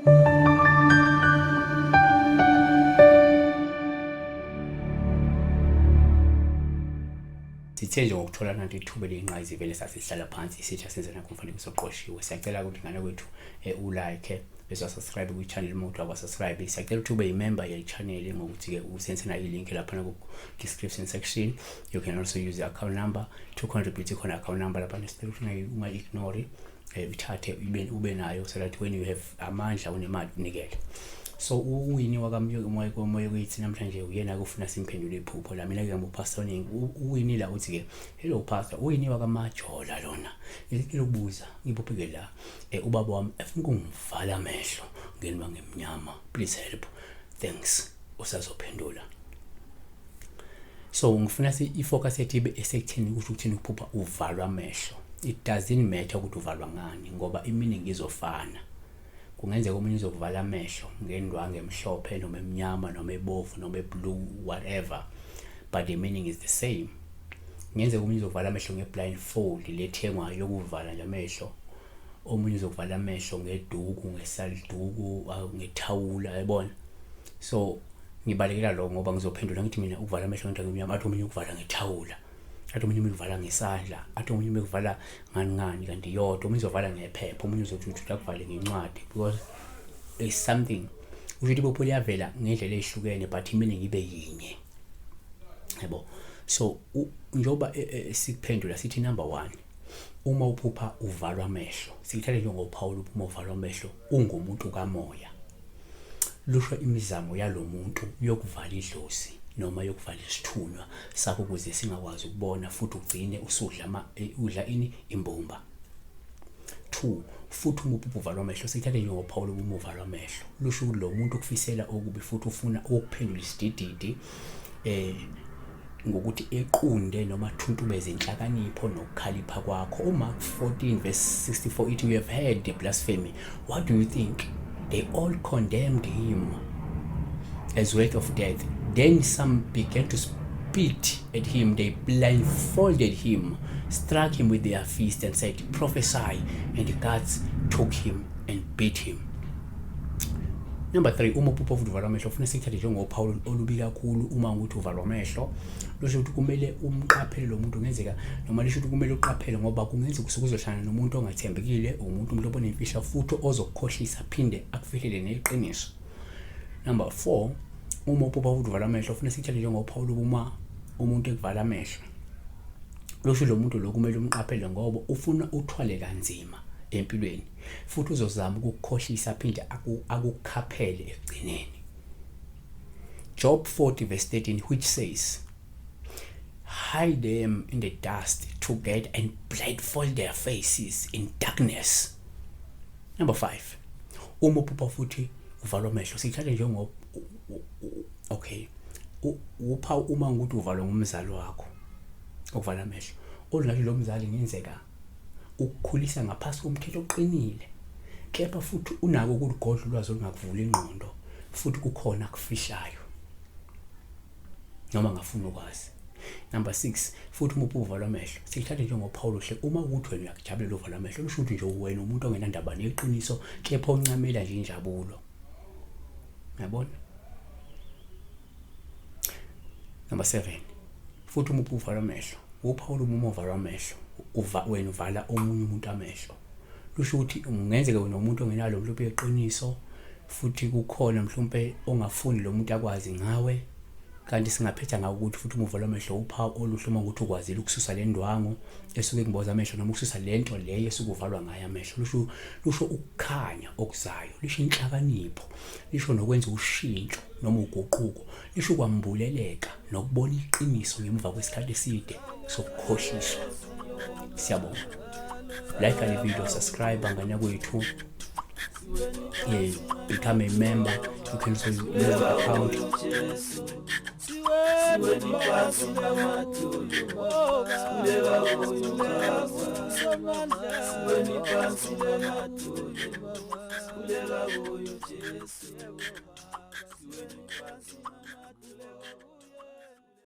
Sithe nje ngokuthola nanti ithuba eliyingqayizivele sasihlala phansi sithi asenze nakho umfanekiso oqoshiwe. Siyacela ukuthi ngane kwethu ulike bese subscribe kwi-channel uma uthi awasubscribe. Siyacela ukuthi ube yimember ye-channel ngokuthi-ke usensena i-link laphana ku-description section. You can also use the account number to contribute. Khona account number laphana, sicela ukuthi ungayi-ignore, uthathe ube nayo so that when you have amandla unemali unikele. So uWini wakamoya kuyithi namhlanje uyena kufuna simphendule iphupho la. Mina ke nguPastor Oningi. UWini la uthi ke, "Hello Pastor, uWini wakaMajola lona. Ngicela ukubuza, ngiphuphe ke la ubaba wami efuna ukungivala amehlo ngenwa ngemnyama. Please help, thanks." Usazophendula. So ngifuna si ifocus yethu ibe esekutheni kusho ukuthini ukuphupha uvalwa amehlo. It doesn't matter ukuthi uvalwa ngani ngoba iminingi izofana. Kungenzeka omunye uzokuvala amehlo ngendwangu emhlophe noma emnyama noma ebovu noma eblue, whatever, but the meaning is the same. Kungenzeka omunye uzokuvala amehlo nge-blindfold lethengwayo yokuvala nje amehlo, omunye uzokuvala amehlo ngeduku, ngesaliduku, ngethawula, yabona. So ngibalekela lokho ngoba ngizophendula ngithi mina ukuvala amehlo ngendwangu emnyama, athi omunye ukuvala ngethawula, athi omunye ukuvala ngesandla, athi omunye ukuvala ngani ngani, kanti yodwa omunye uzovala ngephepha, omunye uzothi uthi akuvale ngencwadi, because it's something usho ukuthi iphupho liyavela ngendlela ezihlukene but iminingi ibe yinye, yabo. So njengoba sikuphendula sithi number 1, uma uphupha uvalwa amehlo, sikuthathe njengophawu. Uma uvalwa amehlo ungumuntu kamoya, lusho imizamo yalomuntu yokuvala idlozi noma yokuvala isithunywa sakho ukuze singakwazi ukubona futhi ugcine usudla udla ini imbumba. 2, futhi uma uphupha uvalwa amehlo, sithathe njengophawu lokuba uvalwa amehlo lusho ukuthi lo muntu ukufisela okubi futhi ufuna ukuphendula isidididi ngokuthi equnde noma thuntubeze inhlakanipho nokukhalipha kwakho. UMark 14 verse 64 ithi, "You have heard the blasphemy. What do you think?" They all condemned him as worthy of death. Then some began to spit at him. They blindfolded him, struck him with their fist and said, "Prophesy." And the guards took him and beat him. Number 3, uma uphupha futhi uvalwa amehlo, ufuna sikuthathe njengophawu olubi kakhulu. Uma ukuthi uvalwa amehlo, lusho ukuthi kumele umqaphele lo muntu kungenzeka, noma lisho ukuthi kumele uqaphele ngoba kungenzeka usuke uzohlangana nomuntu ongathembekile, umuntu onemfihlo futhi ozokukhohlisa aphinde akufihlele neqiniso. Number 4, uma uphupha futhi uvalwa amehlo, ufuna sikuthathe njengophawu. Uma umuntu ekuvala amehlo, lusho lo muntu lo kumele umqaphele ngoba ufuna uthwale kanzima empilweni futhi uzozama ukukukhohlisa aphinde akukhaphele ekugcineni. Job 40 verse 13, which says, "Hide them in the dust together and blindfold their faces in darkness." Number 5, uma uphupha futhi uvalwa amehlo, sithathe njengo okay, uphawu uma ukuthi uvalwa ngumzali wakho okuvala amehlo, olungathi lo mzali ngenzeka ukukhulisa ngaphasi komthetho oqinile, kepha futhi unako ukuligodla ulwazi olungakuvula ingqondo futhi kukhona akufihlayo noma ngafuna ukwazi. Number 6, futhi uma uvalwa amehlo, sikuthathe njengophawu oluhle. Uma ukuthi wena uyakujabulela uvalwa amehlo, lusho ukuthi nje wena umuntu ongenandaba neqiniso kepha oncamela nje injabulo, uyabona. Number 7, futhi uma uvalwa amehlo, uphawu uma uvalwa amehlo wena uvala omunye umuntu amehlo, lusho ukuthi kungenzeka wena umuntu ongenalo mhlawumbe iqiniso futhi kukhona mhlawumbe ongafuni lo muntu akwazi ngawe. Kanti singaphetha ngako ukuthi futhi uma uvalwa amehlo, uphawu oluhle uma ukuthi ukwazile ukususa le ndwangu esuke kumboza amehlo noma ukususa lento leyo esuke uvalwa ngayo amehlo, lusho ukukhanya okuzayo, lisho inhlakanipho, lisho nokwenza ushintsho noma uguquko, lisho ukwambuleleka nokubona iqiniso ngemva kwesikhathi eside sokukhohliswa. Siyabonga. Like le video, subscribe ngane kwethu, yeah, become a member. You can also use the account. Siweni phansi namadolo, sikhuleka kuyo Baba. Siweni phansi namadolo, sikhuleka kuyo Jesu. Siweni phansi namadolo.